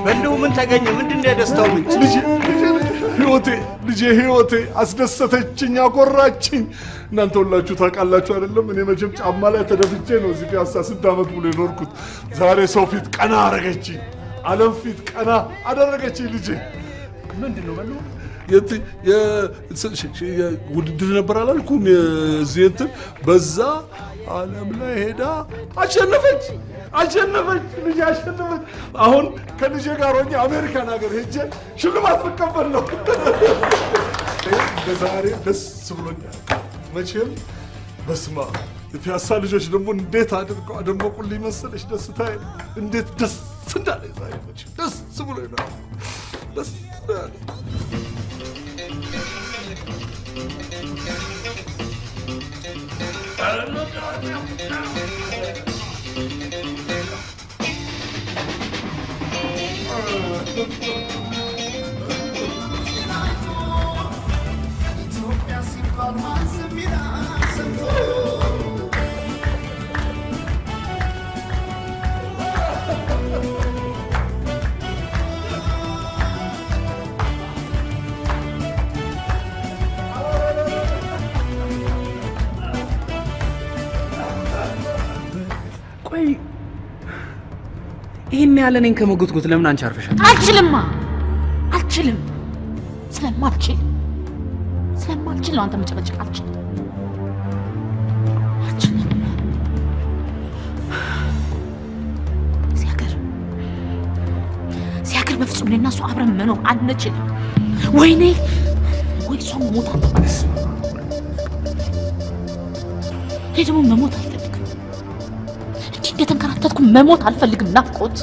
በለው ምን ተገኘ? ምንድን ነው የደስታው ምንጭ? ልጄ ህይወቴ፣ ልጄ ህይወቴ አስደሰተችኝ፣ አኮራችኝ። እናንተ ሁላችሁ ታውቃላችሁ አይደለም? እኔ መቼም ጫማ ላይ ተደፍቼ ነው እዚህ ፒያሳ ስንት ዓመት ሙሉ የኖርኩት። ዛሬ ሰው ፊት ቀና አረገችኝ፣ ዓለም ፊት ቀና አደረገችኝ ልጄ። ምንድን ነው በለው? ውድድር ነበር አላልኩም? የዚህ እንትን በዛ ዓለም ላይ ሄዳ አሸነፈች፣ አሸነፈች፣ ልጄ አሸነፈች። አሁን ከልጄ ጋር ሆኜ አሜሪካን ሀገር ሄጄ ሽልማት ልቀበል ነው። በዛሬ ደስ ብሎኛል። መቼም በስማ የፒያሳ ልጆች ደግሞ እንዴት አድርገው አደመቁልኝ መሰለሽ። ደስታዬ እንዴት ደስ እንዳለኝ ዛሬ መቼም ደስ ብሎኝ ነው። ደስ ያለኝ። ኢትዮጵያ ሲባል ማን ዝም ይላል ሰምቶ? ቆይ ይህን ያህል እኔን ከመጎትጎት ለምን አንቺ አርፈሻል? አልችልማ፣ አልችልም። ስለማልችል ስለማልችል ነው አንተ መጨቀጨቅ አልችልም፣ አልችልም። እዚህ ሀገር እዚህ ሀገር በፍጹም እኔና እሱ አብረን መኖር አንችልም። ወይኔ ወይ እሷ መሞት አለባት። እኔ ደግሞ መሞት አልፈልግም። እንዲህ እንደተንከራተትኩ መሞት አልፈልግም። ናፍቆት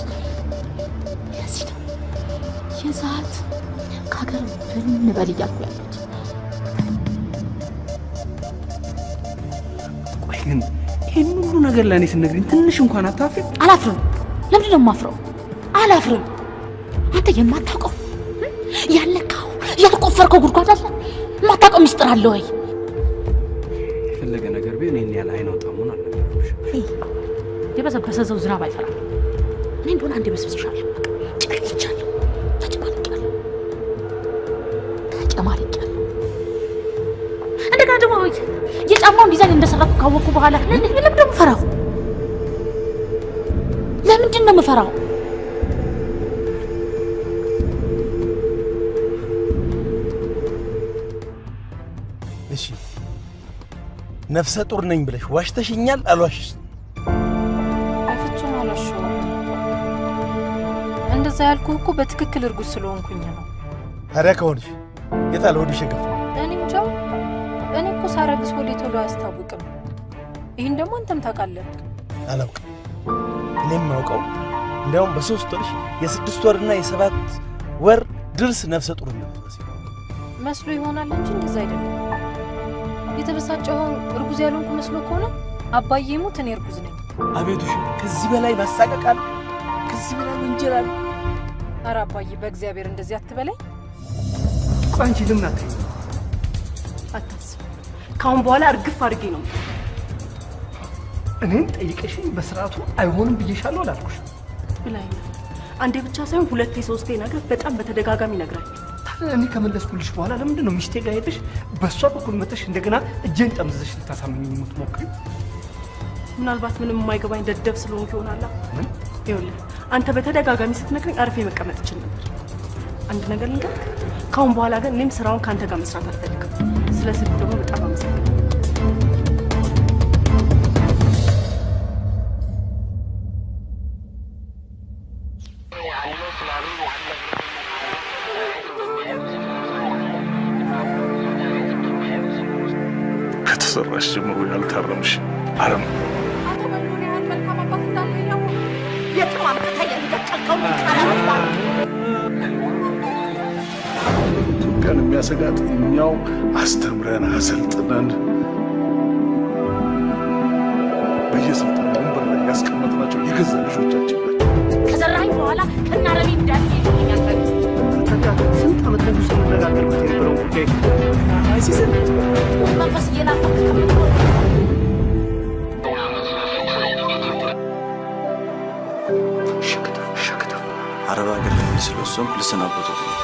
ለዚህ ነው የዛት ከሀገር ብንበል እያልኩ ያሉት። ቆይ ግን ይህን ሁሉ ነገር ለእኔ ስትነግሪኝ ትንሽ እንኳን አታፍሪም? አላፍርም። ለምንድን ነው የማፍረው? አላፍርም። አንተ የማታውቀው ያለካው ያልቆፈርከው ጉድጓድ አለ? የማታውቀው ሚስጥር አለ ወይ? የፈለገ ነገር ቢሆን ይህን ያህል አይን አውጣ መሆን አልነበረብሽም። የበሰበሰ ሰው ዝናብ አይፈራም። እኔ እንደሆነ አንዴ በስብስሻለሁ። በቃ ጨቅይቻለሁ፣ ተጨማልቄያለሁ፣ ተጨማልቄያለሁ። እንደገና ደግሞ የጫማውን ዲዛይን እንደሰራኩ ካወቅኩ በኋላ ለምንድን ነው የምፈራው? ለምንድን ነው የምፈራው? እሺ ነፍሰ ጡር ነኝ ብለሽ ዋሽተሽኛል? አልዋሽሽ? በፍጹም አልዋሸሁም። እንደዛ ያልኩህ እኮ በትክክል እርጉዝ ስለሆንኩኝ ነው። ታዲያ ከሆንሽ የታለ ሆድሽ የገፋው? እኔ እንጃ። እኔ እኮ ሳረግዝ ሆዴ ቶሎ አያስታውቅም። ይህን ደግሞ አንተም ታውቃለህ። አላውቅም። እኔ የማውቀው እንዲያውም በ3 ወርሽ የ6 ወርና የ7 ወር ድርስ ነፍሰ ጡር እንደምትመስዪው መስሎ ይሆናል እንጂ እንደዛ አይደለም። የተበሳጨኸውን እርጉዝ ያልሆንኩ መስሎ ከሆነ አባዬ ይሙት እኔ እርጉዝ ነኝ። አቤቱ ከዚህ በላይ ማሳቀቅ አለ? ከዚህ በላይ ወንጀል አለ? ኧረ አባዬ በእግዚአብሔር እንደዚህ አትበለኝ። ቆይ አንቺ ለምን አትይኝ? አታስብ። ከአሁን በኋላ እርግፍ አድርጌ ነው። እኔን ጠይቀሽኝ በስርዓቱ አይሆንም ብዬሻለሁ አላልኩሽ? ብላኛል። አንዴ ብቻ ሳይሆን ሁለቴ ሶስቴ ነገር በጣም በተደጋጋሚ ነግራኝ። ታዲያ እኔ ከመለስኩልሽ በኋላ ለምንድን ነው ሚስቴ ጋር ሄደሽ በእሷ በኩል መተሽ እንደገና እጄን ጠምዝዘሽ ልታሳምኚኝ የምትሞክሪው? ምናልባት ምንም የማይገባኝ ደደብ ስለሆንኩ ይሆናላ። ምን? ይኸውልህ አንተ በተደጋጋሚ ስትነግረኝ አርፌ መቀመጥ እችል ነበር። አንድ ነገር ልንገርህ፣ ከአሁን በኋላ ግን እኔም ስራውን ከአንተ ጋር መስራት አልፈልግም። ስለ ስልክ ደግሞ በጣም አመሰግናለሁ። ከተሰራሽ ጀምሮ ያልታረምሽ አረም የትም አምጥተህ የሚገጨልከውን ቃላት ኢትዮጵያን የሚያሰጋት እኛው አስተምረን አሰልጥነን በየስልጣን ወንበር ላይ ያስቀመጥናቸው የገዛ ልጆቻችን ናቸው። ከዘራኝ በኋላ ከናረቢ እንዳትሄድ ይኛል። ስንት ዓመት ሙሉ ስንነጋገርበት የነበረው ጉዳይ አይሲስን መንፈስ እየናፈቅ ከምትሆን አረብ ሀገር ለመሄድ ስለወሰንኩ ልሰናበቶት ነው።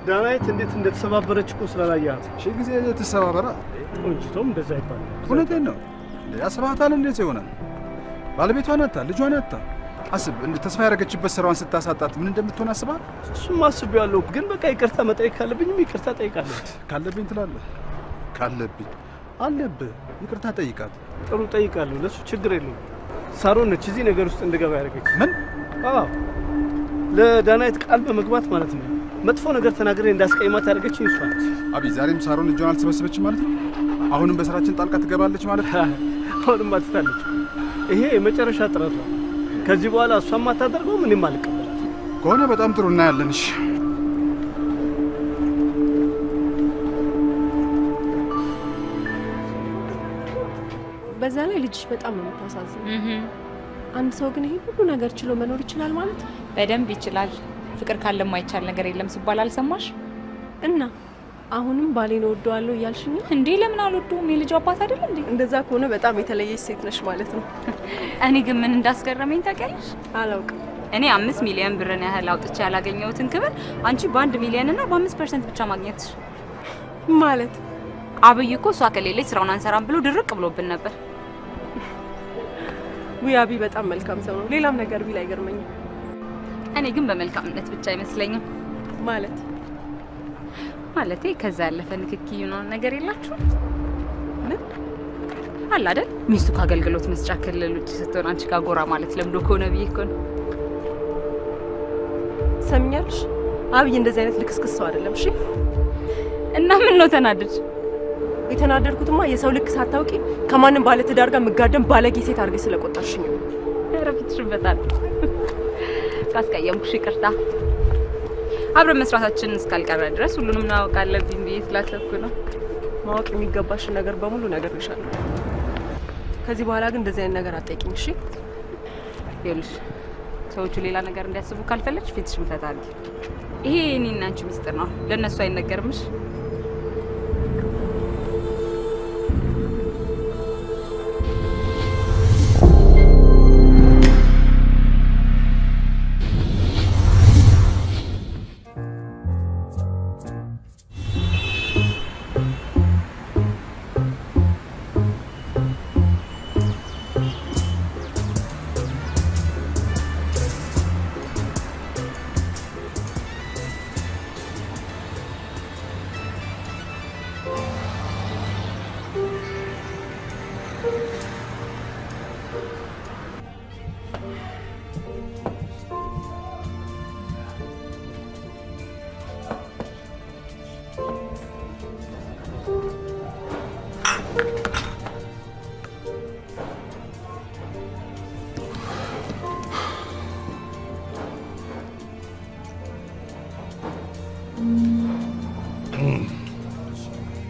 ዳናይት እንዴት እንደተሰባበረች እኮ ስላላየሃት። ሺህ ጊዜ ተሰባበራ። ቆንጅቶም እንደዛ ይባላል። እውነቴን ነው። ያስባታል። እንዴት ይሆናል? ባለቤቷን አታ፣ ልጇን አታ። አስብ፣ እንደ ተስፋ ያደረገችበት ስራዋን ስታሳጣት ምን እንደምትሆን አስባል። እሱም አስቤዋለሁ፣ ግን በቃ ይቅርታ መጠየቅ ካለብኝም ይቅርታ ጠይቃለሁ። ካለብኝ ትላለህ። ካለብኝ አለብህ። ይቅርታ ጠይቃት። ጥሩ ጠይቃለሁ። ለሱ ችግር የለውም። ሳሮን ነች እዚህ ነገር ውስጥ እንድገባ ያደረገች። ምን? አዎ፣ ለዳናይት ቃል በመግባት ማለት ነው። መጥፎ ነገር ተናግሬ እንዳስቀይማት ያደረገችኝ እሷ ነች። አብይ፣ ዛሬም ሳሮን እጇን አልሰበሰበችም ማለት ነው? አሁንም በስራችን ጣልቃ ትገባለች ማለት ነው? አሁንም አትታለች። ይሄ የመጨረሻ ጥረቷ። ከዚህ በኋላ እሷ የማታደርገው ምንም አልቀበላት ከሆነ በጣም ጥሩ እናያለን። እሺ በዛ ላይ ልጅሽ በጣም ነው የምታሳዝነው። አንድ ሰው ግን ይሄ ሁሉ ነገር ችሎ መኖር ይችላል ማለት? በደንብ ይችላል። ፍቅር ካለ የማይቻል ነገር የለም ሲባል አልሰማሽ? እና አሁንም ባሌን እወደዋለሁ እያልሽኝ እንዴ? ለምን አልወደውም? የልጁ አባት አይደል እንዴ? እንደዛ ከሆነ በጣም የተለየች ሴት ነሽ ማለት ነው። እኔ ግን ምን እንዳስገረመኝ ታውቂያለሽ? አላውቅም። እኔ 5 ሚሊዮን ብርን ያህል አውጥቼ ያላገኘሁትን ክብር አንቺ በ1 ሚሊዮን እና በ5% ብቻ ማግኘትሽ ማለት። አብይ እኮ እሷ ከሌለች ስራውን አንሰራም ብሎ ድርቅ ብሎብን ነበር። ውይ አብይ በጣም መልካም ሰው ነው። ሌላም ነገር ቢል አይገርመኝም። እኔ ግን በመልካምነት ብቻ አይመስለኝም። ማለት ማለቴ ከዛ ያለፈ ንክኪ ምናምን ነገር የላችሁም? ምን አለ አይደል? ሚስቱ ከአገልግሎት መስጫ ክልል ውጭ ስትሆን አንቺ ጋር ጎራ ማለት ለምዶ ከሆነ ብዬ እኮ ነው። ትሰሚኛለሽ? አብይ እንደዚህ አይነት ልክስክስ ሰው አይደለም። እሺ። እና ምን ነው ተናደድሽ? የተናደድኩትማ የሰው ልክ ሳታውቂ ከማንም ባለ ትዳር ጋር የምጋደም ባለጌ ሴት አድርገሽ ስለቆጠርሽኝ ነው። ኧረ ፊትሽበታል። ካስቀየምኩሽ ይቅርታ። አብረን መስራታችንን እስካልቀረ ድረስ ሁሉንም ማወቅ አለብኝ ብዬ ስላሰብኩ ነው። ማወቅ የሚገባሽን ነገር በሙሉ ነግሬሻለሁ። ከዚህ በኋላ ግን እንደዚህ አይነት ነገር አትጠይቂኝ። እሺ? ይኸውልሽ ሰዎቹ ሌላ ነገር እንዲያስቡ ካልፈለግሽ ፊትሽን ፈታ አድርጊ። ይሄ የእኔና አንቺ ሚስጥር ነው፣ ለእነሱ አይነገርምሽ።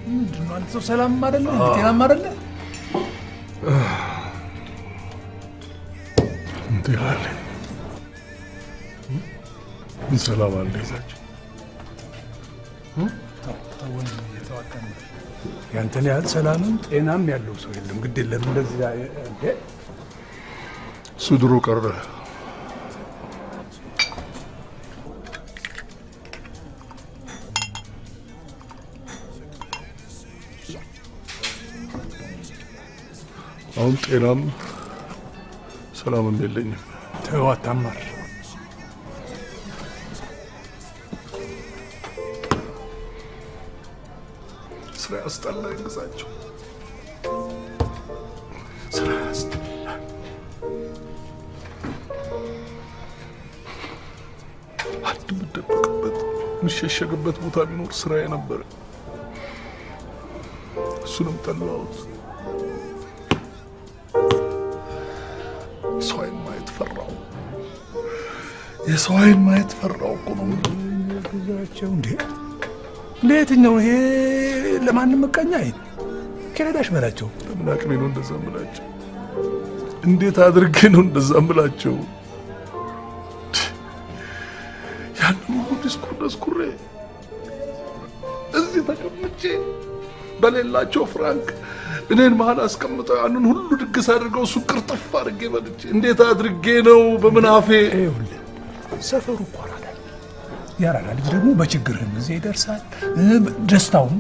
ምንድነው አንተ ሰው ሰላም አይደለ? ጤናም አይደለ? ጤና አለኝ? ምን ሰላም አለ ይዛቸው? ያንተን ያህል ሰላምም ጤናም ያለው ሰው የለም። ግድ የለም እንደዚህ እንዴ። እሱ ድሮ ቀረ። አሁን ጤናም ሰላምም የለኝም። ተው አታማር። ስራ ያስጠላኝ ግዛቸው፣ ስራ ያስጠላኝ። አንድ የምደበቅበት የምሸሸግበት ቦታ ቢኖር ስራዬ ነበረ። እሱንም ጠላሁት። የሰው ዓይን ማየት ፈራሁ። የሰው ዓይን ማየት ፈራሁ እኮ ነው ግዛቸው። እንዴ ለየትኛው ይሄ ለማንም መቀኛ አይን ከረዳሽ በላቸው። በምን አቅሜ ነው እንደዛ የምላቸው? እንዴት አድርጌ ነው እንደዛ የምላቸው? ያንን ሁሉ ዲስኩር ደስኩሬ እዚህ ተቀምጬ በሌላቸው ፍራንክ እኔን መሀል አስቀምጠው ያንን ሁሉ ድግስ አድርገው እሱ ቅርጥፍ አድርጌ በልቼ እንዴት አድርጌ ነው በምን አፌ? ይኸውልህ ሰፈሩ እኮ አራዳ የአራዳ ልጅ ደግሞ በችግርህም ጊዜ ይደርሳል፣ ደስታውም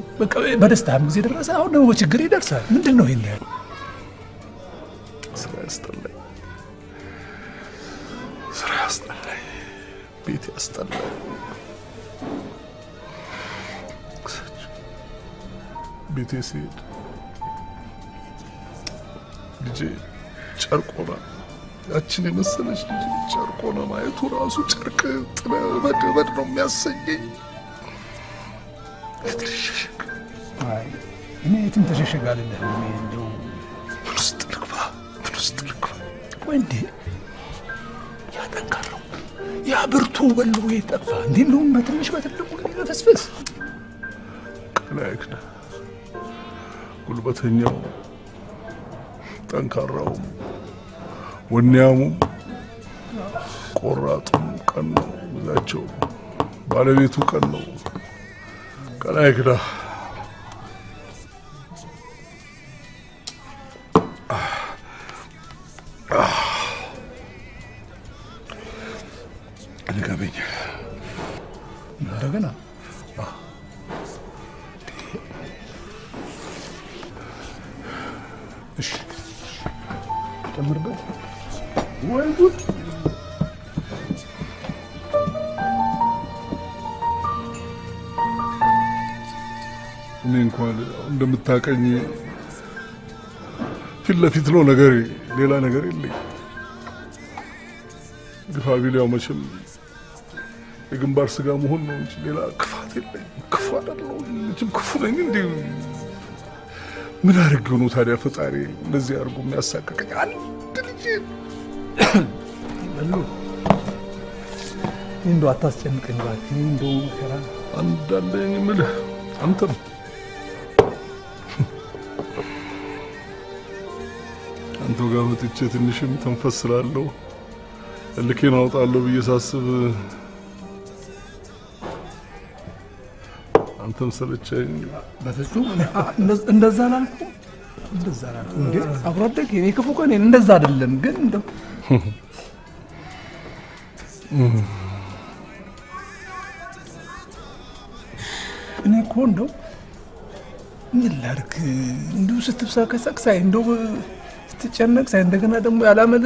በደስታህም ጊዜ ደረሰ፣ አሁን ደግሞ በችግር ይደርሳል። ምንድን ነው ይሄን ያህል? ስራ ያስጠላኝ፣ ስራ ያስጠላኝ፣ ቤት ያስጠላኝ። ቤቴ ስሄድ ልጄ ጨርቆና ያችን የመሰለች ልጅ ጨርቆና ማየቱ ራሱ ጨርቅ ጥለህ እበድ እበድ ነው የሚያሰኘኝ። የት ልሸሸግ? አይ እኔ የትም ተሸሸግ አልልህም። እኔ እንደው ምን ውስጥ ልግባ? ምን ውስጥ ልግባ? ወይ እንዴ ያ ጠንካራው ያ ብርቱ ወሎ የጠፋ እንዴ እንደውም በትንሽ በትልቁ ለፈስፈስ ቀና ይክዳ ጉልበተኛው ጠንካራው ወኔያሙም ቆራጡም ቀን ነው ግዛቸው። ባለቤቱ ቀን ነው። ቀና ይክዳ። ልቀበኝ እንደገና። እሺ ጨምርበት። ወይ ጉድ! እኔ እንኳን እንደምታቀኝ ፊት ለፊት ነው ነገር፣ ሌላ ነገር የለኝ። ግፋ ቢል ያው መቼም የግንባር ስጋ መሆን ነው እንጂ ሌላ ክፋት የለኝም። ክፉ አይደለሁም። መቼም ክፉ ነኝ እንዴ? ምን አድርጌው ነው ታዲያ ፈጣሪ እንደዚህ አድርጎ የሚያሳቅቀኝ? አንድ ልጅ በሉ እንደው አታስጨንቀኝ እባክህ። እንደው መከራ አንዳንዴ የምልህ አንተም አንተው ጋር መጥቼ ትንሽም ተንፈስ ስላለሁ እልኬን አውጣለሁ ብዬ ሳስብ አንተም ሰለቸኝ። በፍጹም እንደዛ አላልኩም፣ እንደዛ አላልኩም። እንዴ አብሮ አደግ የኔ ክፉ ቀን እንደዛ አይደለም፣ ግን እንደው እኔ እኮ እንደው ምን ላድርግ እንዲሁ ስትብሰከሰቅ ሳይ፣ እንደው ስትጨነቅ ሳይ፣ እንደገና ደግሞ ያላመል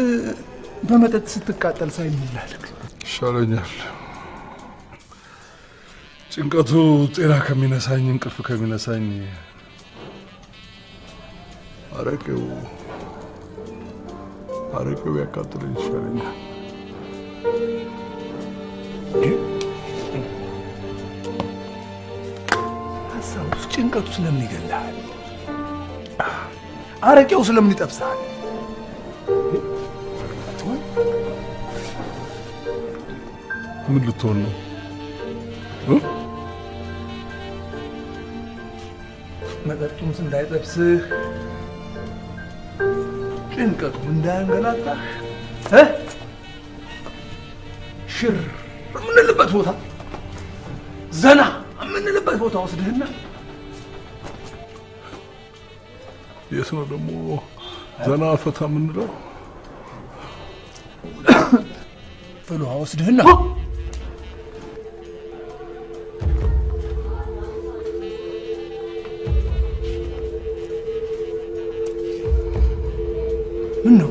በመጠጥ ስትቃጠል ሳይ ምን ላድርግ? ይሻለኛል። ጭንቀቱ ጤና ከሚነሳኝ እንቅልፍ ከሚነሳኝ አረቄው አረቄው ቢያቃጥለኝ ይሻለኛል። ሀሳቡ ጭንቀቱ ስለምን ይገልሃል? አረቄው ስለምን ይጠብስሃል? ምን ልትሆን ነው? መጠጡም እንዳይጠብስህ ጭንቀቱም እንዳያንገላታህ ሽር የምንልበት ቦታ፣ ዘና የምንልበት ቦታ ወስድህና። የት ነው ደግሞ ዘና ፈታ የምንለው? ፍል ውሃ ወስድህና። ምን ነው?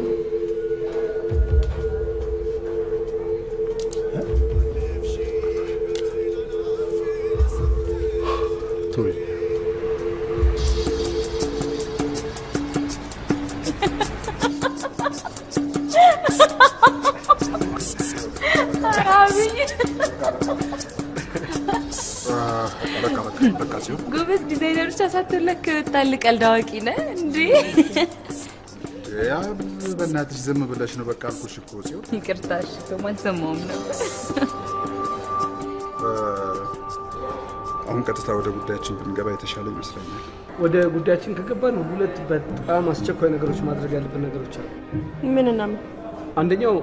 ተወኝ። አብይ። በቃ በቃ በቃ ጽዮን። ጎበዝ ዲዛይነር ብቻ ሳትሆን ለካ ታልቅ ቀልድ አዋቂ ነህ እንዴ? ያ በእናትሽ ዝም ብለሽ ነው። በቃ አልኩሽ እኮ ጽዮን። ይቅርታ እሺ፣ ቶም አልሰማሁም ነበር። አሁን ቀጥታ ወደ ጉዳያችን ብንገባ የተሻለ ይመስለኛል። ወደ ጉዳያችን ከገባን ሁለት በጣም አስቸኳይ ነገሮች ማድረግ ያለብን ነገሮች አሉ። ምንና ምን? አንደኛው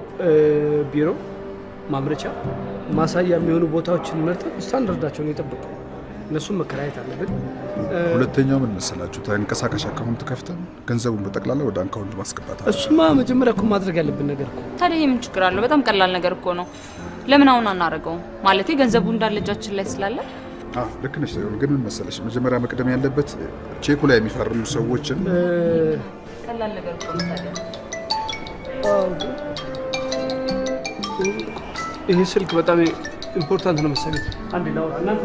ቢሮ፣ ማምረቻ፣ ማሳያ የሚሆኑ ቦታዎችን መርጠን ስታንዳርዳቸውን የጠበቁ እነሱን መከራየት አለብን። ሁለተኛው ምን መሰላችሁ? ተንቀሳቃሽ account ከፍተን ገንዘቡን በጠቅላላ ወደ account ማስገባት አለ። እሱማ መጀመሪያ እኮ ማድረግ ያለብን ነገር እኮ። ታዲያ ይሄ ምን ችግር አለው? በጣም ቀላል ነገር እኮ ነው። ለምን አሁን አናደርገውም? ማለቴ ገንዘቡ እንዳለ እጃችን ላይ ስላለ። አዎ ልክ ነሽ ጽዮን። ግን ምን መሰለሽ፣ መጀመሪያ መቅደም ያለበት ቼኩ ላይ የሚፈርሙ ሰዎችን ቀላል ነገር እኮ ነው ታዲያ። ይሄ ስልክ በጣም important ነው መሰለኝ። አንዴ ላውራ እናንተ።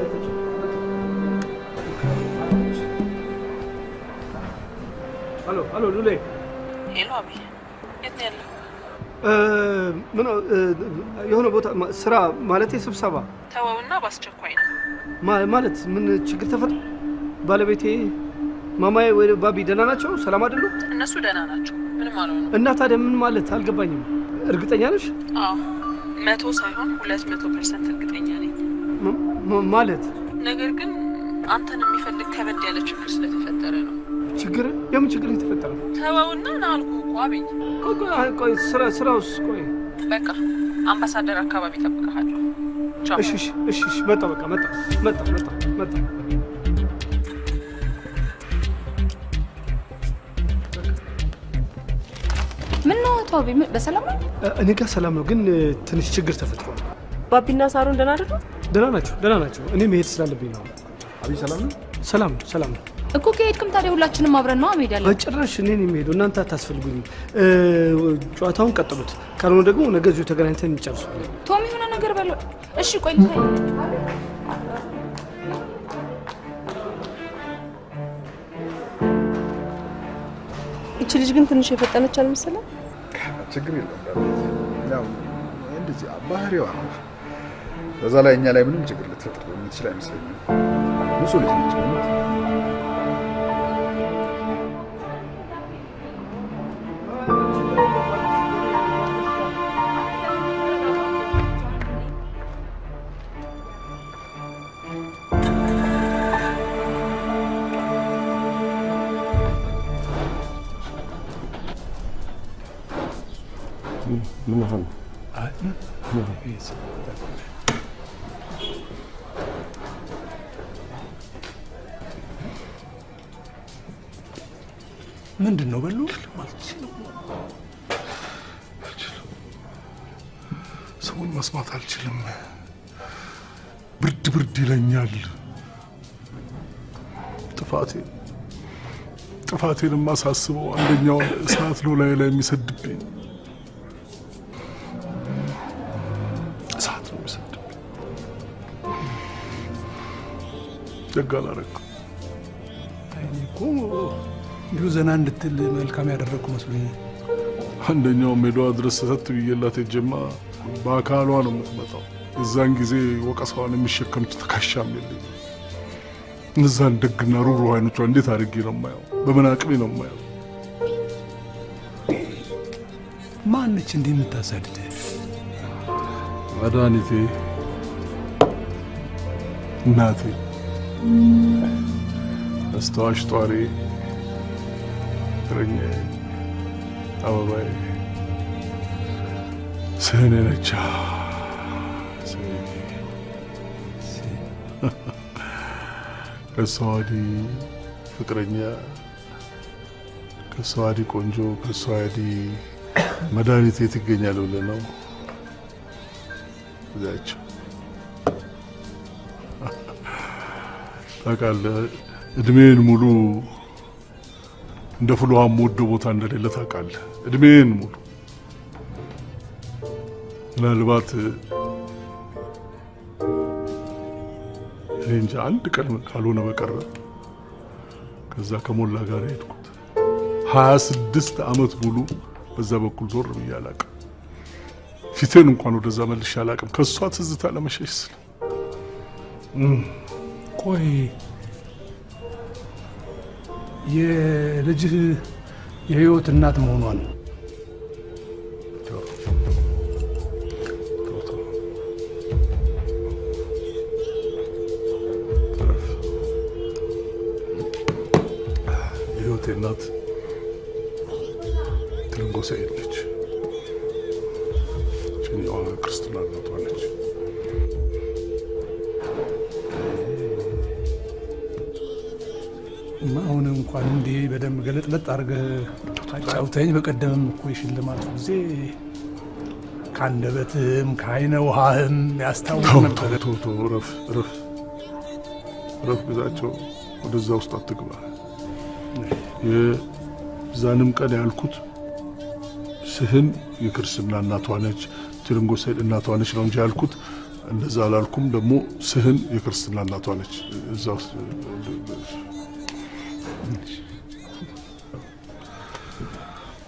ሄሎ ሄሎ ሉሌ። ሄሎ አብይ፣ የት ነው ያለው? ምን የሆነ ቦታ ስራ፣ ማለቴ ስብሰባ። ተወውና በአስቸኳይ ነው። ማለት ምን ችግር ተፈጥሮ? ባለቤቴ፣ ማማዬ ወይ ባቢ ደህና ናቸው? ሰላም አይደሉም? እነሱ ደህና ናቸው፣ ምንም አልሆኑም። እና ታዲያ ምን ማለት አልገባኝም። እርግጠኛ ነሽ? አዎ፣ 100 ሳይሆን 200% እርግጠኛ ነኝ። ማለት? ነገር ግን አንተን የሚፈልግ ከበድ ያለ ችግር ስለተፈጠረ ነው። ችግር? የምን ችግር የተፈጠረ? ተወውና ና አልኩህ እኮ አብይ። ቆይ ቆይ፣ ስራ ስራውስ? ቆይ። በቃ አምባሳደር አካባቢ እጠብቅሃለሁ። ቻው። እሺ እሺ እሺ እሺ፣ መጣ በቃ መጣ መጣ መጣ መጣ። ምን ነው አቶ አብይ፣ በሰላም ነው? እኔ ጋር ሰላም ነው፣ ግን ትንሽ ችግር ተፈጥሯል። ባቢና ሳሮን ደህና አይደሉም? ደህና ናቸው፣ ደህና ናቸው። እኔ መሄድ ስላለብኝ ነው። አብይ ሰላም ነው? ሰላም ነው፣ ሰላም ነው። እኮ ከሄድክም ታዲያ ሁላችንም አብረን ነው መሄድ ያለብን። በጭራሽ፣ እኔ ነኝ የምሄደው፣ እናንተ አታስፈልጉኝም። ጨዋታውን ቀጥሉት፣ ካልሆነ ደግሞ ነገ እዚሁ ተገናኝተን እንጨርሱ። ቶም የሆነ ነገር በለው። እሺ ቆይ። ይቺ ልጅ ግን ትንሽ የፈጠነች አልመሰለም? ችግር የለም፣ ያው እንደዚህ ባህሪዋ ነው። በዛ ላይ እኛ ላይ ምንም ችግር ልትፈጥር የምትችል አይመስለኝም። ንጹህ ልጅ ነች በእውነት። ምን ሆነ? ምንድን ነው በሉ? ሰውን መስማት አልችልም። ብርድ ብርድ ይለኛል። ጥፋቴ ጥፋቴን የማሳስበው አንደኛው እሳት ነው ላይ ላይ የሚሰድብኝ፣ እሳት ነው የሚሰድብኝ። ደግ አላደረኩም። እኔ እኮ እንዲሁ ዘና እንድትል መልካም ያደረግኩ መስሎኝ። አንደኛው ሜዳዋ ድረስ ሰተት ብዬላት ሄጄማ በአካሏ ነው የምትመጣው። የዛን ጊዜ ወቀሳዋን የሚሸከም ትከሻም የለኝም። እነዛን ደግና ሩህሩህ አይኖቿ እንዴት አድርጌ ነው የማየው? በምን አቅሜ ነው የማየው? ማነች እንዲህ የምታሳድድህ? መድኃኒቴ፣ እናቴ፣ አስታዋሽ ጧሪ፣ ፍቅረኛዬ፣ አበባዬ ስህኔ ነች። ከሷ ወዲህ ፍቅረኛ፣ ከሷ ወዲህ ቆንጆ፣ ከሷ ወዲህ መድኃኒት የት ይገኛል ብለህ ነው? እዛቸው ታውቃለህ፣ እድሜን ሙሉ እንደ ፍል ውሃ የምወደው ቦታ እንደሌለ ታውቃለህ። እድሜን ሙሉ ምናልባት እኔ እንጃ አንድ ቀን ካልሆነ በቀረ ከዛ ከሞላ ጋር የሄድኩት 26 ዓመት ሙሉ በዛ በኩል ዞር ብዬ አላውቅም። ፊቴን እንኳን ወደዛ መልሼ አላውቅም፣ ከእሷ ትዝታ ለመሸሽ ስል። ቆይ የልጅህ የህይወት እናት መሆኗን የህይወቴ እናት ትርንጎ ሰኢድ ነች። ችኛዋ ክርስትና እናቷ ነች። አሁን እንኳን እንዲህ በደንብ ገለጥለጥ አድርገህ አጫውተኝ። በቀደምም እኮ የሽልማቱ ጊዜ ከአንደበትህም ከአይነ ውሃህም ያስታውቅ ነበር። ተው ተው፣ እረፍ እረፍ እረፍ ግዛቸው፣ ወደዛ ውስጥ አትግባ። የዛንም ቀን ያልኩት ስህን የክርስትና እናቷ ነች፣ ትርንጎ ሰኢድ እናቷ ነች ነው እንጂ ያልኩት እንደዛ አላልኩም። ደግሞ ስህን የክርስትና እናቷ ነች እዛ ውስጥ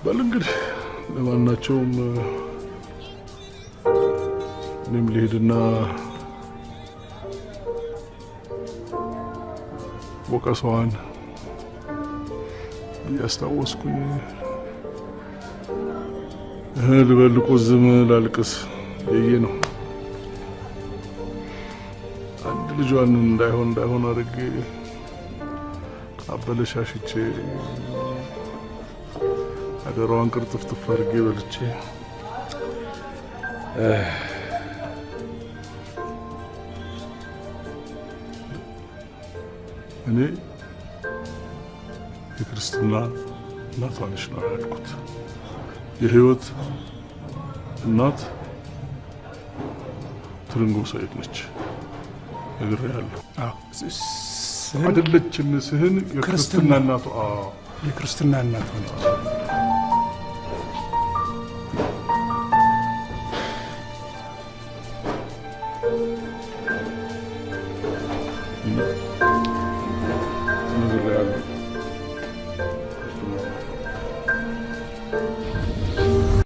በል እንግዲህ። ለማናቸውም እኔም ልሄድና ወቀሰዋን እያስታወስኩኝ ልበል፣ ልቆዝም፣ ላልቅስ የየ ነው። አንድ ልጇን እንዳይሆን እንዳይሆን አድርጌ አበለሻሽቼ አደራዋን ቅርጥፍጥፍ አድርጌ በልቼ እኔ የክርስትና እናቷ ነች ነው ያልኩት። የህይወት እናት ትርንጎ ሰኢድ ነች ነግሬሃለሁ። አይደለችም፣ ስህን የክርስትና እናቷ የክርስትና እናቷ ነች።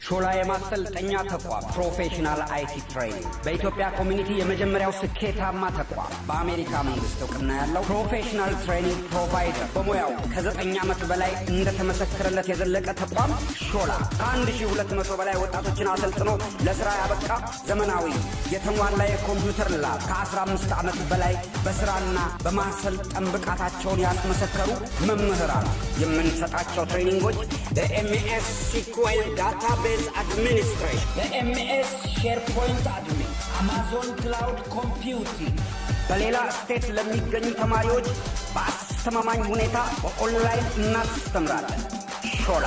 ሾላ የማሰልጠኛ ተቋም professional IT training በኢትዮጵያ community የመጀመሪያው ስኬታማ ተቋም፣ በአሜሪካ መንግስት እውቅና ያለው professional training provider፣ በሙያው ከ9 ዓመት በላይ እንደተመሰከረለት የዘለቀ ተቋም ሾላ ከ1200 በላይ ወጣቶችን አሰልጥኖ ለስራ ያበቃ፣ ዘመናዊ የተሟላ የኮምፒውተር lab፣ ከ15 ዓመት በላይ በስራና በማሰልጠን ብቃታቸውን ያስመሰከሩ መምህራን። የምንሰጣቸው training ኦች በ MS SQL database administration፣ በ MS SharePoint admin፣ Amazon cloud computing። በሌላ state ለሚገኙ ተማሪዎች በአስተማማኝ ሁኔታ በኦንላይን እናስተምራለን። ሾላ።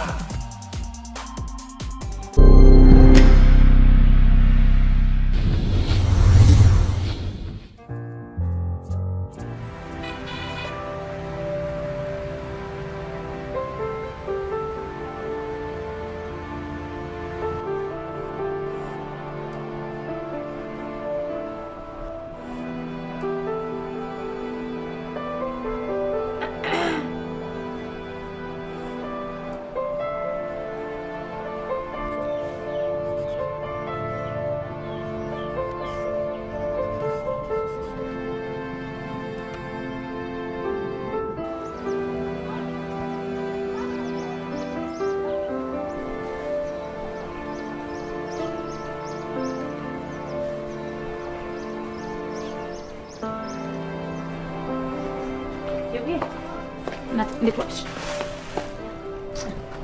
እንዴት ዋልሽ?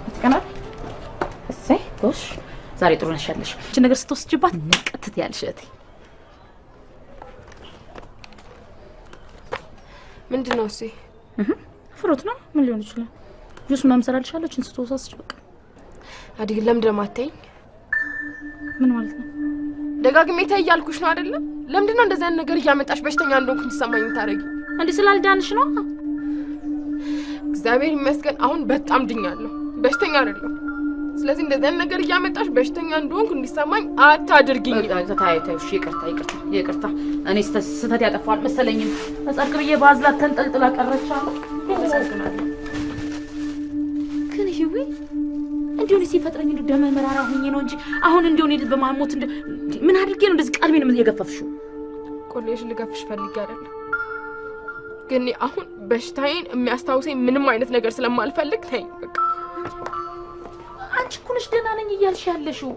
አትቀናል? እሰይ ጎሽ፣ ዛሬ ጥሩ ነሽ ያለሽ። እቺ ነገር ስትወስጂባት ንቅት ትያለሽ እህቴ። ምንድን ነው እሱ? Fruit ነው። ምን ሊሆን ይችላል? ጁስ ምናምን እሰራልሻለሁ። እችን ስትወሳስች በቃ አዲ ግን ለምንድን ነው የማታይኝ? ምን ማለት ነው? ደጋግሜ ተይ እያልኩሽ ነው አይደለም? ለምንድን ነው እንደዚህ አይነት ነገር እያመጣሽ በሽተኛ እንደሆንኩ እንዲሰማኝ የምታደርጊው? እንዲህ ስላልዳንሽ ነው። እግዚአብሔር ይመስገን አሁን በጣም ድኛለሁ። በሽተኛ አይደለሁም። ስለዚህ እንደዚህ አይነት ነገር እያመጣሽ በሽተኛ እንደሆንኩ እንዲሰማኝ አታድርጊኝ። ታይ ታይ፣ እሺ ይቅርታ ይቅርታ ይቅርታ። እኔ ስህተት ያጠፋሁ አልመሰለኝም። መጻርቅ ብዬ ባዝላት ተንጠልጥላ ቀረች አሉ። ግን ህዊ እንዲሁ እኔ ሲፈጥረኝ እንዲሁ ደመ መራራ ሆኜ ነው እንጂ አሁን እንዲሁ እኔ በማሞት ምን አድርጌ ነው እንደዚህ ቀልቤን የገፈፍሽው? ቆሌሽን ልገፍሽ ፈልጌ አይደለም፣ ግን እኔ አሁን በሽታዬን የሚያስታውሰኝ ምንም አይነት ነገር ስለማልፈልግ ተይኝ በቃ። አንቺ እኮ ነሽ ደህና ነኝ እያልሽ ያለሽው።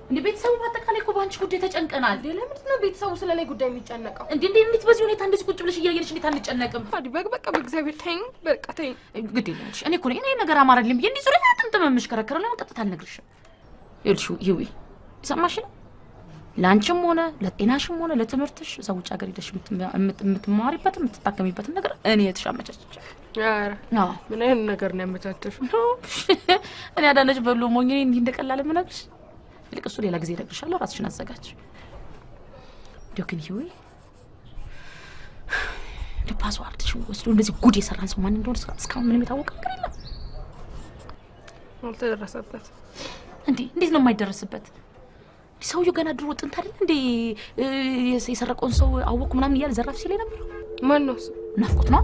እንዴ ቤተሰቡ በአጠቃላይ እኮ በአንቺ ጉዳይ ተጨንቀናል። ለምንድን ነው ቤተሰቡ ስለ እኔ ጉዳይ የሚጨነቀው? እንዴ እንዴ እንዴት በዚህ ሁኔታ እንደዚህ ቁጭ ብለሽ እያየንሽ እንዴት አንጨነቅም? አዲ በቃ በእግዚአብሔር ተይኝ፣ በቃ ተይኝ። ግድ የለሽ እኔ እኮ ነኝ እኔ ነገር አማረልኝ ብዬ እንዲህ ዙሪያ ጥምጥም የምሽከረከረው ለምን ቀጥታ አልነግርሽም? ይኸውልሽ ይዊ ይሰማሽ ነው ለአንቺም ሆነ ለጤናሽም ሆነ ለትምህርትሽ እዛ ውጭ ሀገር ሄደሽ የምትማሪበትን የምትታከሚበትን ነገር እኔ የተሻመቻችቻለሁ። ኧረ ምን አይነት ነገር ነው ያመቻቸሽው? እኔ አዳነች በሎ ሞኝ እኔ እንዲህ እንደቀላል የምነግርሽ። ይልቅ እሱ ሌላ ጊዜ እነግርሻለሁ። ራስሽን አዘጋጅ። እንደው ግን ይሄ እንደ password ሽን ወስዶ እንደዚህ ጉድ የሰራን ሰው ማን እንደሆነ እስካሁን ምንም የታወቀ ነገር የለም። አልተደረሰበት። እንዴ እንዴት ነው የማይደረስበት? ሰውየው ገና ድሮ ጥንት አይደል እንዴ የሰረቀውን ሰው አወቅኩ ምናምን እያለ ዘራፍ ሲል የነበረው? ማን ነው እሱ? ናፍቆት ነው።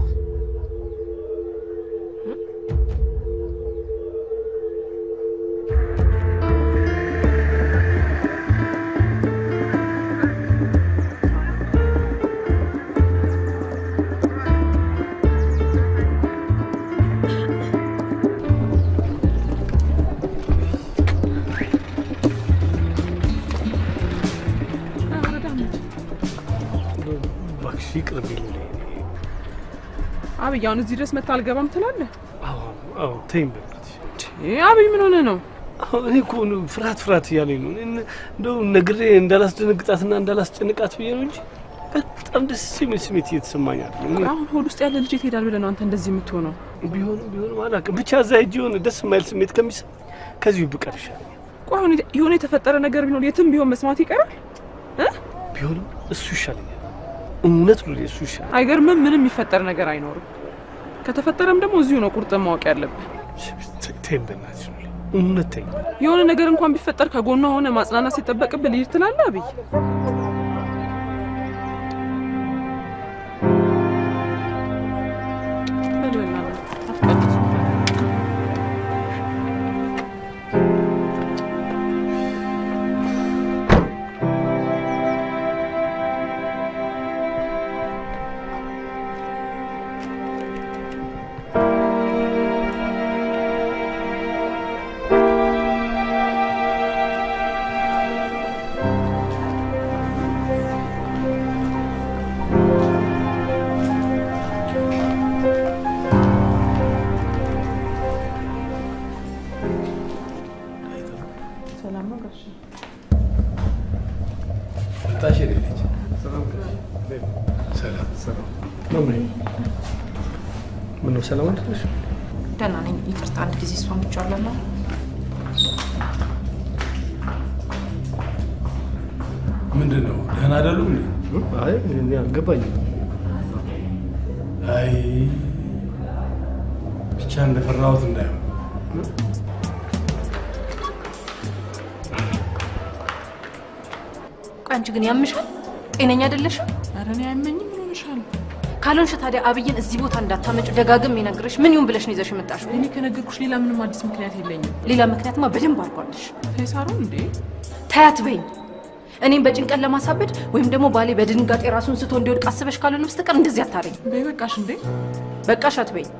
አብይ አሁን እዚህ ድረስ መታ አልገባም ትላለህ? አዎ አዎ፣ ተይኝ በእናትሽ። አብይ ምን ሆነህ ነው? እኔ እኮ ፍርሃት ፍርሃት እያለኝ ነው። እንደው ነግሬ እንዳላስደነግጣትና እንዳላስጨንቃት ብዬ ነው እንጂ በጣም ደስ የሚል ስሜት እየተሰማኝ አይደለም። አሁን ሆድ ውስጥ ያለ ልጅ የት ሄዳል ብለህ ነው አንተ እንደዚህ የምትሆነው? ቢሆንም አላውቅም፣ ብቻ እዛ ሂጅ የሆነ ደስ የማይል ስሜት ከሚሰማኝ ከዚሁ ብቀር ይሻለኛል። ቆይ አሁን የሆነ የተፈጠረ ነገር ቢኖር የትም ቢሆን መስማት ይቀራል? ቢሆንም እሱ ይሻለኛል። እውነት ሉሌ እሱ ይሻላል። አይገርምም? ምንም የሚፈጠር ነገር አይኖርም። ከተፈጠረም ደግሞ እዚሁ ነው ቁርጥ ማወቅ ያለብህ። ተይኝ በእናትሽ ሉሌ፣ እውነት ተይኝ። የሆነ ነገር እንኳን ቢፈጠር ከጎኗ ሆነ ማጽናናት ሲጠበቅብህ ልሂድ ትላለህ አብይ? ሰላም አይደለሽ? ደህና ነኝ። ይቅርታ አንድ ጊዜ እሷን ብቻ አለና ምንድን ነው ደህና አይደሉም እንዴ? አይ እኔ አልገባኝም። አይ ብቻ እንደፈራሁት እንዳይሆን። ቆይ አንቺ ግን ያምሻል? ጤነኛ አይደለሽም? ኧረ እኔ አያመኝም። ምን ሆነሻል? ካልሆንሽ ታዲያ አብይን እዚህ ቦታ እንዳታመጪው ደጋግሜ ነግሬሽ ምን ይሁን ብለሽ ነው ይዘሽ የመጣሽው? እኔ ከነገርኩሽ ሌላ ምንም አዲስ ምክንያት የለኝም። ሌላ ምክንያትማ በደንብ አድርጓለሽ። ተይ ሳሮን፣ እንዴ ተያት በይኝ። እኔም በጭንቀት ለማሳበድ ወይም ደግሞ ባሌ በድንጋጤ ራሱን ስቶ እንዲወድቅ አስበሽ ካልሆነ በስተቀር እንደዚህ አታረኝ። በይ በቃሽ። እንዴ በቃሽ አትበይኝ።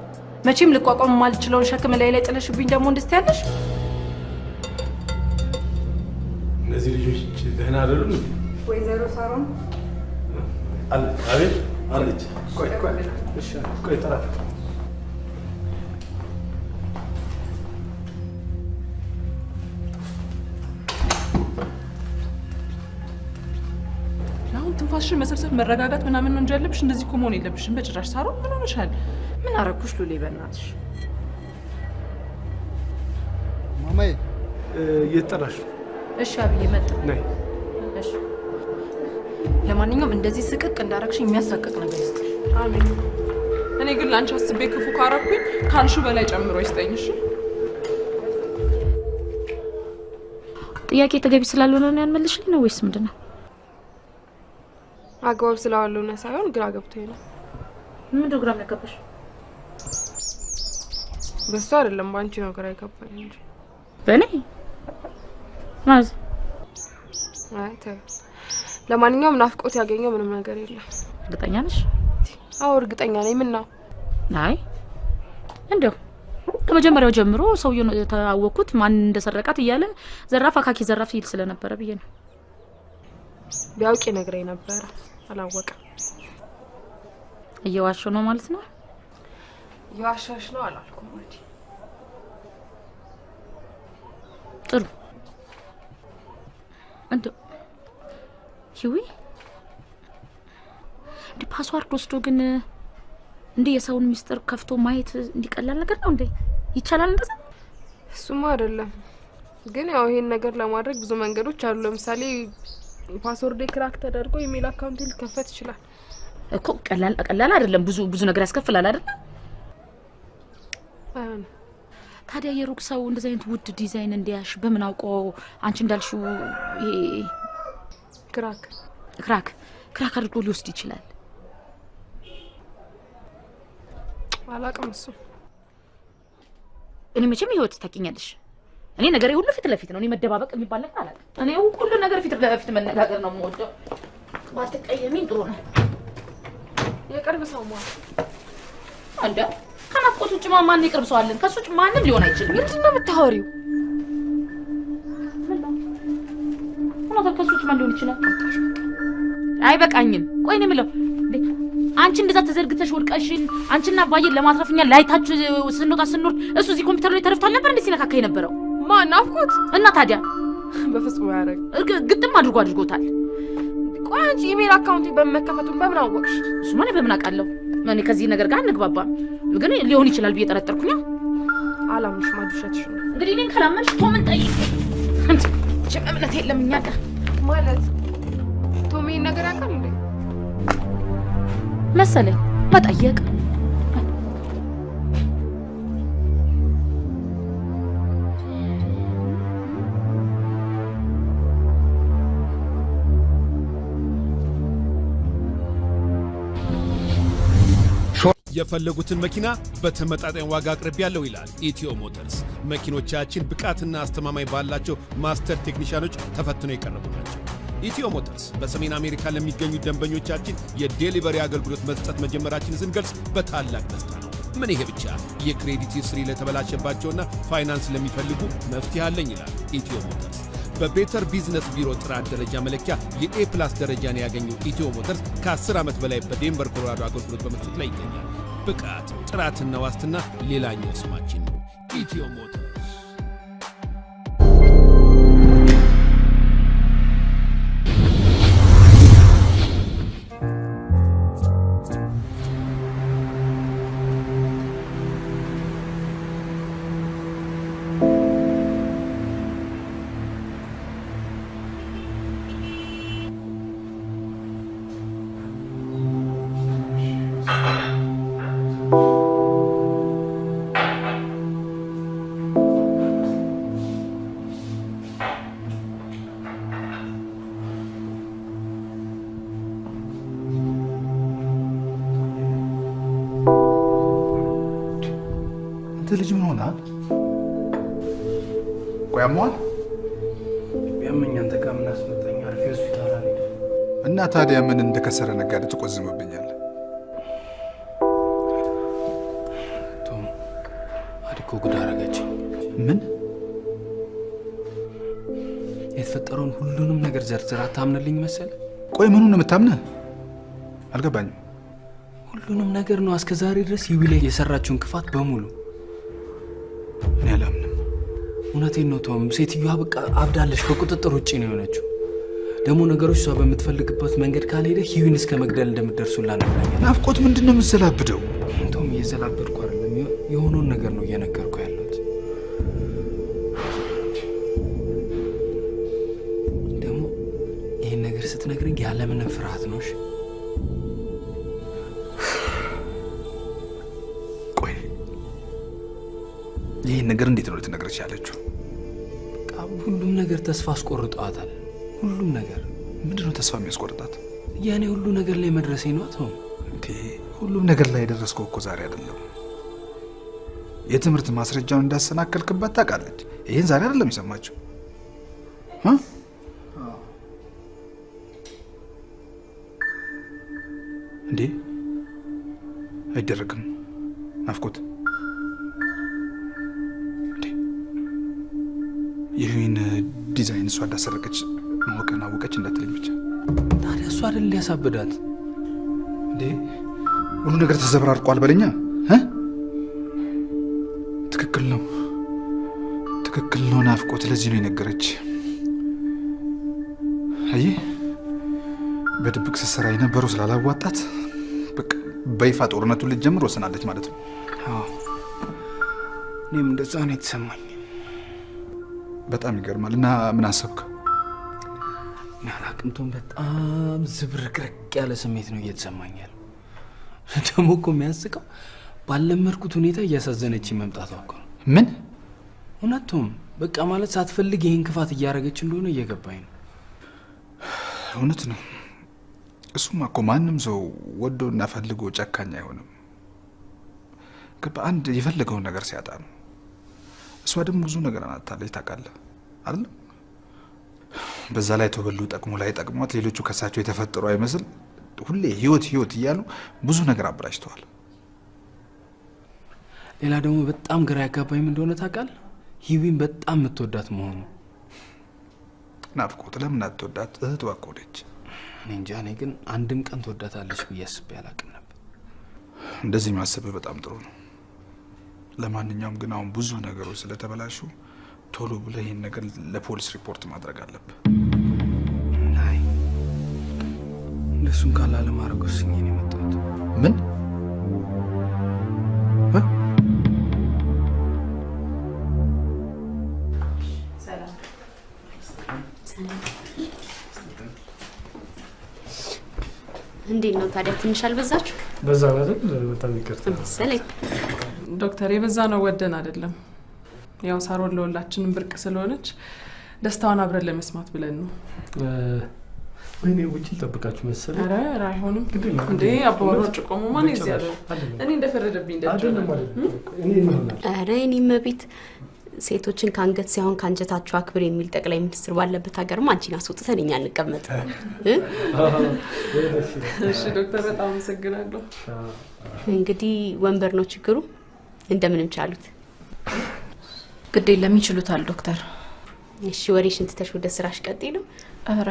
መቼም ልቋቋም የማልችለውን ሸክም ላይ ላይ ጥለሽብኝ ደግሞ እንደዚህ ትያለሽ? እነዚህ ልጆች ደህና አይደሉም እንዴ? ወይዘሮ ሳሮን አለች። አቤት አለች። ቆይ ቆይ፣ እሺ ቆይ፣ ጥራት አሁን ትንፋሽን መሰብሰብ መረጋጋት ምናምን ነው እንጂ ያለብሽ እንደዚህ እኮ መሆን የለብሽም በጭራሽ። ሳሮ ምን ሆነሻል? ምን አረኩሽ ሉሌ? በእናትሽ ማማዬ እየተጠራሽ ነው። እሺ አብዬ መጣ። ነይ። እሺ ለማንኛውም እንደዚህ ስቅቅ እንዳረግሽ የሚያሳቅቅ ነገር ይስጥሽ። አሜን። እኔ ግን ላንቺ አስቤ ክፉ ካረኩኝ ካልሹ በላይ ጨምሮ ይስጠኝ። እሺ ጥያቄ ተገቢ ስላልሆነ ነው ያልመለስሽልኝ ነው ወይስ ምንድን ነው? አግባብ ስላልሆነ ሳይሆን ግራ ገብቶኝ ነው። ምንድን ነው ግራ የሚያጋባሽ? በሱ አይደለም በአንቺ ነው ግራ የገባኝ እንጂ። በእኔ ማለት? አይ ተይው። ለማንኛውም ናፍቆት ያገኘው ምንም ነገር የለም። እርግጠኛ ነሽ? አዎ እርግጠኛ ነኝ። ምን ነው? አይ እንደው ከመጀመሪያው ጀምሮ ሰውየውን የተዋወቅኩት ማን እንደሰረቃት እያለ ዘራፍ አካኪ ዘራፍ ይል ስለነበረ ብዬ ነው። ቢያውቅ ይነግረኝ ነበረ፣ አላወቀም። እየዋሸሁ ነው ማለት ነው? እየዋሸሽ ነው አላልኩም። ወዲ ጥሩ። እንደው ሂዊ እንደ password ወስዶ ግን እንዴ የሰውን ሚስጥር ከፍቶ ማየት እንዲቀላል ነገር ነው እንዴ? ይቻላል እንደዛ? እሱማ አይደለም፣ ግን ያው ይሄን ነገር ለማድረግ ብዙ መንገዶች አሉ። ለምሳሌ password crack ተደርጎ email account ሊከፈት ይችላል እኮ። ቀላል ቀላል አይደለም፣ ብዙ ብዙ ነገር ያስከፍላል አይደል? አይሆንም። ታዲያ የሩቅ ሰው እንደዚህ አይነት ውድ ዲዛይን እንዲያሽ በምን አውቆ አንቺ እንዳልሽው ይሄ crack crack crack አድርጎ ሊወስድ ይችላል? አላውቅም። እሱ እኔ መቼም ህይወት ታውቂኛለሽ፣ እኔ ነገሬ ሁሉ ፊት ለፊት ነው። እኔ መደባበቅ የሚባል ነገር አላውቅም። እኔ ሁሉ ነገር ፊት ለፊት መነጋገር ነው የምወደው። ባትቀየሚኝ ጥሩ ነው። የቅርብ ሰው ማለት እንደ ከናፍቆት ውጭ ማን የቅርብ ሰው አለን? ከሱ ውጭ ማንም ሊሆን አይችልም። ምንድን ነው የምታወሪው? ምነው ከሱ ውጭ ማን ሊሆን ይችላል? አይበቃኝም። ቆይ እኔ የምለው አንቺ እንደዛ ተዘርግተሽ ወድቀሽን አንቺና አባዬን ለማትረፍ እኛ ላይታች ስንወጣ ስንወርድ እሱ እዚህ ኮምፒውተር ላይ ተረፍቷል ነበር እንዴ ሲነካካ የነበረው? ማን ናፍቆት? እና ታዲያ በፍጹም አያደርግም። ግጥም አድርጎ አድርጎታል። ቆይ አንቺ email account ኤ በመከፈቱን በምን አወቅሽ? እሱማ እኔ በምን አውቃለሁ? እኔ ከዚህ ነገር ጋር አንግባባም፣ ግን ሊሆን ይችላል ብዬ ጠረጠርኩኛ። አላምንሽም፣ ውሸትሽ ነው። እንግዲህ እኔን ካላመንሽ ቶምን ጠይቂ። መቼም እምነት የለም እኛ ጋር። ማለት ቶም ይሄን ነገር ያውቃል እንዴ? መሰለኝ መጠየቅ። የፈለጉትን መኪና በተመጣጣኝ ዋጋ አቅርቤያለሁ ይላል ኢትዮ ሞተርስ። መኪኖቻችን ብቃትና አስተማማኝ ባላቸው master ቴክኒሻኖች ተፈትነው የቀረቡ ናቸው። ኢትዮ ሞተርስ በሰሜን አሜሪካ ለሚገኙ ደንበኞቻችን የ delivery አገልግሎት መስጠት መጀመራችንን ስንገልጽ በታላቅ ደስታ ነው። ምን ይሄ ብቻ፣ የ credit history ለተበላሸባቸውና ፋይናንስ ለሚፈልጉ መፍትሄ አለኝ ይላል ኢትዮ ሞተርስ። በ Better Business Bureau ጥራት ደረጃ መለኪያ የ A plus ደረጃን ያገኘው ኢትዮ ሞተርስ ከ10 ዓመት በላይ በዴንቨር ኮሎራዶ አገልግሎት በመስጠት ላይ ይገኛል። ብቃት፣ ጥራትና ዋስትና ሌላኛው ስማችን ነው። ኢትዮ ሞተርስ። አንተ ልጅ ምን ሆነሃል? ቆይ አሞሃል? ቢያመኝ አንተ ጋር ምን አስመጣኝ? አርፌ ሆስፒታል አልሄድም። እና ታዲያ ምን እንደከሰረ ነጋዴ ትቆዝምብኛለህ? ቶም አድኮ ጉድ አደረገችኝ። ምን? የተፈጠረውን ሁሉንም ነገር ዘርዝራ ታምንልኝ መሰለ? ቆይ ምኑን ነው የምታምነህ? አልገባኝም። ሁሉንም ነገር ነው። እስከ ዛሬ ድረስ ይዊ ላይ የሰራችውን ክፋት በሙሉ እኔ አላምንም። እውነቴን ነው ቶም። ሴትዮዋ በቃ አብዳለች፣ ከቁጥጥር ውጭ ነው የሆነችው። ደግሞ ነገሮች እሷ በምትፈልግበት መንገድ ካልሄደ ሂዊን እስከ መግደል እንደምትደርሱላ ነግራኛለች። ናፍቆት ምንድን ነው የምትዘላብደው? ቶም እየዘላበድኩ አይደለም፣ የሆነውን ነገር ነው እየነገርኩ ያለሁት። ደግሞ ይህን ነገር ስትነግረኝ ያለምንም ፍርሃት ነው። እሺ ቆይ ይህን ነገር እንዴት ነው ልትነግረች ያለችው? ሁሉም ነገር ተስፋ አስቆርጠዋታል። ሁሉም ነገር ምንድነው ተስፋ የሚያስቆርጣት? ያኔ ሁሉ ነገር ላይ መድረሴ ነው። ቶም እንዴ ሁሉም ነገር ላይ የደረስከው እኮ ዛሬ አይደለም። የትምህርት ማስረጃውን እንዳሰናከልክባት ታውቃለች። ይሄን ዛሬ አይደለም የሰማችው። እንዴ አይደረግም ናፍቆት። እንዴ ይህን ዲዛይን እሷ እንዳሰረቀች ማወቅን አወቀች እንዳትለኝ ብቻ። ታዲያ እሷ አይደል ሊያሳብዳት? እንዴ ሁሉ ነገር ተዘበራርቋል በለኛ። ትክክል ነው፣ ትክክል ነው ናፍቆት። ለዚህ ነው የነገረች። አየህ በድብቅ ስትሰራ የነበረው ስላላዋጣት በቃ በይፋ ጦርነቱን ልትጀምር ወስናለች ማለት ነው። አዎ እኔም እንደዛ ነው የተሰማኝ። በጣም ይገርማል። እና ምን አሰብክ? አላቅም ቶም፣ በጣም ዝብርቅርቅ ያለ ስሜት ነው እየተሰማኝ ያለው። ደግሞ እኮ የሚያስቀው ባለመድኩት ሁኔታ እያሳዘነች መምጣቷ እኮ ነው። ምን? እውነት ቶም፣ በቃ ማለት ሳትፈልግ ይህን ክፋት እያደረገች እንደሆነ እየገባኝ ነው። እውነት ነው። እሱማ እኮ ማንም ሰው ወዶና ፈልጎ ጨካኝ አይሆንም። አንድ የፈለገውን ነገር ሲያጣ ነው። እሷ ደግሞ ብዙ ነገር አናታለች ታውቃለህ አይደል? በዛ ላይ ተበሉ ጠቅሞ ላይ ጠቅሟት ሌሎቹ ከሳቸው የተፈጠሩ አይመስል ሁሌ ህይወት ህይወት እያሉ ብዙ ነገር አበላሽተዋል። ሌላ ደግሞ በጣም ግራ ያጋባኝ ምን እንደሆነ ታውቃለህ? ሂዊን በጣም የምትወዳት መሆኑ። ናፍቆት ለምን አትወዳት? እህቷ እኮ ነች። እኔ እንጃ። እኔ ግን አንድም ቀን ትወዳታለች ብዬ አስቤ አላውቅም ነበር። እንደዚህ ማሰብህ በጣም ጥሩ ነው። ለማንኛውም ግን አሁን ብዙ ነገሮች ስለተበላሹ ቶሎ ብለህ ይሄን ነገር ለፖሊስ ሪፖርት ማድረግ አለብህ። አይ እንደሱን ካላለማድረግ ወስኜ ነው የመጣሁት። ምን? እንዴት ነው ታዲያ? ትንሽ አልበዛችሁ? በዛ አይደል? በጣም ይቅርታ መሰለኝ ዶክተር። የበዛ ነው ወደን አይደለም። ያው ሳሮን ለሁላችንም ብርቅ ስለሆነች ደስታዋን አብረን ለመስማት ብለን ነው። ወይኔ ውጭ ልጠብቃችሁ መሰለኝ። ኧረ ኧረ አይሆንም እንዴ! አባወራዎች ቆሞ ማን እዚህ ያለው? እኔ እንደፈረደብኝ አይደለም አይደለም። እኔ ይሆናል። ኧረ እኔ መቤት ሴቶችን ከአንገት ሳይሆን ከአንጀታቸው አክብር የሚል ጠቅላይ ሚኒስትር ባለበት ሀገርማ አንቺን አስወጥተን እኛ እንቀመጥ። እሺ ዶክተር በጣም አመሰግናለሁ። እንግዲህ ወንበር ነው ችግሩ፣ እንደምንም ቻሉት። ግድ የለም ይችሉታል ዶክተር። እሺ ወሬሽን ትተሽ ወደ ስራሽ ቀጥይ ነው። ኧረ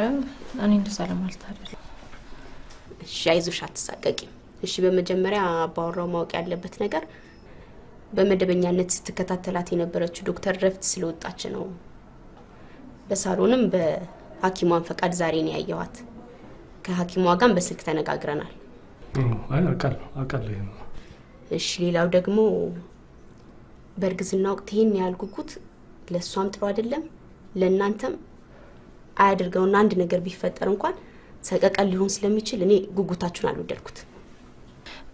እኔ እንደዛ ለማለት አይደለም። እሺ አይዞሽ፣ አትሳቀቂም። እሺ በመጀመሪያ አባወራው ማወቅ ያለበት ነገር በመደበኛነት ስትከታተላት የነበረችው ዶክተር ረፍት ስለወጣች ነው። በሳሎንም በሐኪሟን ፈቃድ ዛሬ ነው ያየኋት። ከሐኪሟ ጋር በስልክ ተነጋግረናል። አይ አውቃለሁ አውቃለሁ። ይሄን እሺ ሌላው ደግሞ በእርግዝና ወቅት ይሄን ያህል ጉጉት ለሷም ጥሩ አይደለም፣ ለእናንተም አያድርገውና አንድ ነገር ቢፈጠር እንኳን ሰቀቀን ሊሆን ስለሚችል እኔ ጉጉታችሁን አልወደድኩት።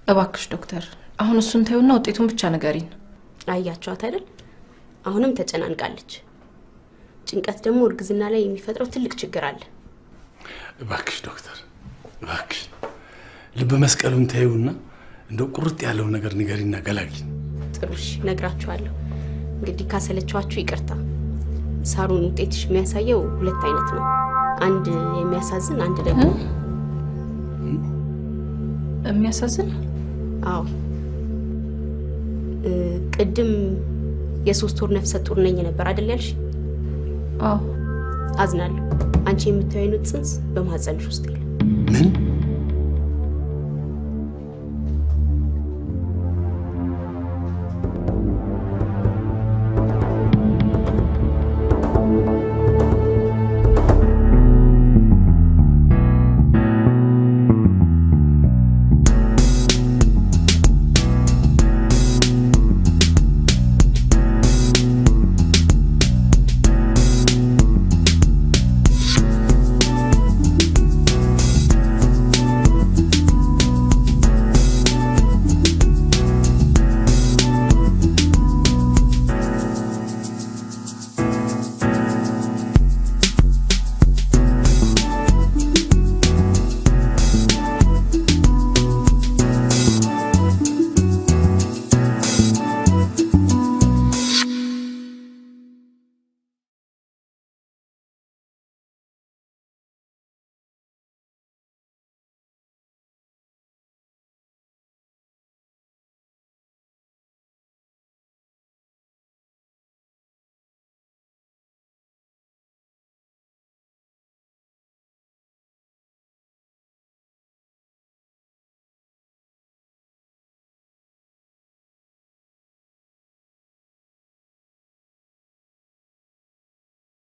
እባክሽ ዶክተር አሁን እሱን ተይውና ውጤቱን ብቻ ንገሪን። አያችኋት አይደል? አሁንም ተጨናንቃለች። ጭንቀት ደግሞ እርግዝና ላይ የሚፈጥረው ትልቅ ችግር አለ። እባክሽ ዶክተር እባክሽ ልብ መስቀሉን ተይውና እንደው ቁርጥ ያለው ነገር ንገሪና ገላግኝ። ጥሩ እሺ፣ እነግራችኋለሁ። እንግዲህ ካሰለችኋችሁ ይቅርታ። ሳሩን ውጤትሽ የሚያሳየው ሁለት አይነት ነው። አንድ የሚያሳዝን፣ አንድ ደግሞ የሚያሳዝን። አዎ ቅድም የ3 ወር ነፍሰ ጡር ነኝ ነበር አይደል ያልሽ? አዎ። አዝናለሁ። አንቺ የምታዩት ጽንስ በማህፀንሽ ውስጥ የለም። ምን?